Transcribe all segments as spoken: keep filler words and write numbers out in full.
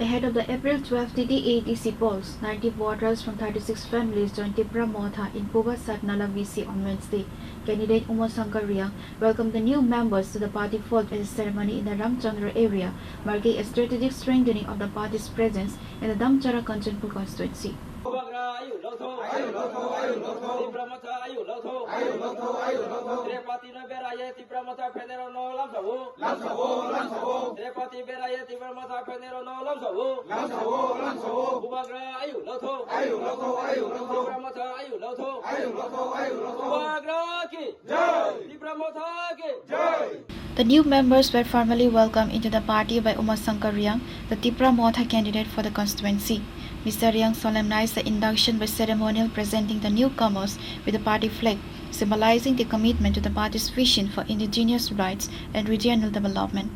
Ahead of the April twelve T T A D C polls, ninety voters from thirty-six families joined Tipra Motha in Buba Satnala B C on Wednesday. Candidate Uma Shankar Reang welcomed the new members to the party fold at a ceremony in the Ramchandra area, marking a strategic strengthening of the party's presence in the Damchara Kanchanpur constituency. Bubagra, ayu lotho. Ayu lotho, ayu lotho. Tipra Motha, ayu lotho. Ayu lotho, ayu lotho. Trepati no beraye, Tipra Motha phenero no lamsao. Lamsao, lamsao. Trepati beraye, Tipra Motha phenero no lamsao. Lamsao, lamsao. Bubagra, ayu lotho. Ayu lotho, ayu lotho. Tipra Motha, ayu lotho. Ayu lotho, ayu lotho. Bubagra ki. Jai. Tipra Motha ki. Jai. The new members were formally welcomed into the party by Uma Shankar Reang, the Tipra Motha candidate for the constituency. Mister Reang solemnized the induction by ceremonial presenting the newcomers with the party flag, symbolizing the commitment to the party's vision for indigenous rights and regional development.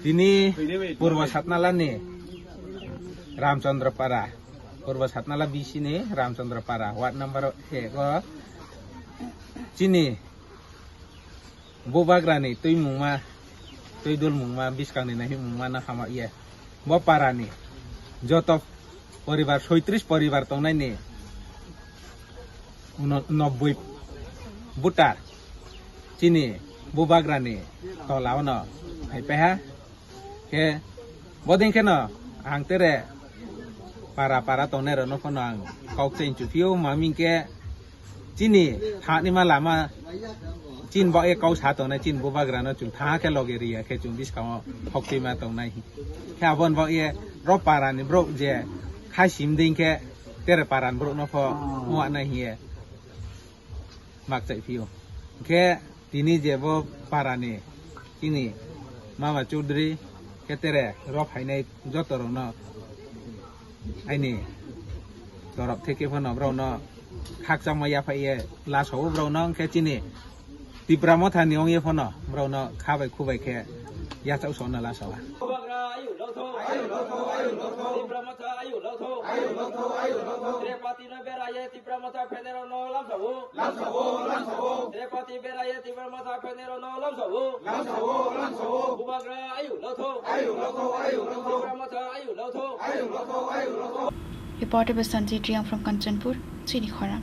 Tini Purbo Satnalani Ramchandra Para, Purbo Satnala B C ni Ramchandra Para, ward number ego chini Bubagrani twi mungma, twi dul mungma, bwskangni nahimungma no hama ye. Bo parani joto poribar, soitris poribar tongnaini uno-, nobboi voter chini Bubagrani tola ono hai paiha. Khe bodin kheno ang tere para para tongnai rokno phano ang kok chai chupio, maming khe chini thani ma lama chin bo e kok sa tongnai, chin Bubagrano chung tha khe loge riya khe chung biskango hokti ma tongnai. Khe abon bo e ro parani borok je khai sim ding khe tere parani borokno pho muanai hiye. Mak chai phio. Khe tini je bo parani chini Mama Chaudhary khe tere ro phainai joto rokno aini torop theke phano borokno khakchangma yaphai ye laso o borokno khe chini Tipra Mothani ong ye phano borokno kha bai khu bai khe yachak sona laso. Bubagra ayu lotho. Ayu lotho, ayu lotho. Tipra Motha ayu lotho. Ayu lotho, ayu lotho. Trepati no beraye Tipra Motha phenero no lamsao. Lamsao, lamsao. Trepati beraye Tipra Motha phenero no lamsao. Lamsao, lamsao. Bubagra ayu lotho. Ayu lotho, ayu lotho. Tipra Motha ayu lotho. Ayu lotho, ayu lotho. Reporter by Sanjay Triang from Kanchanpur, Chini Khorang.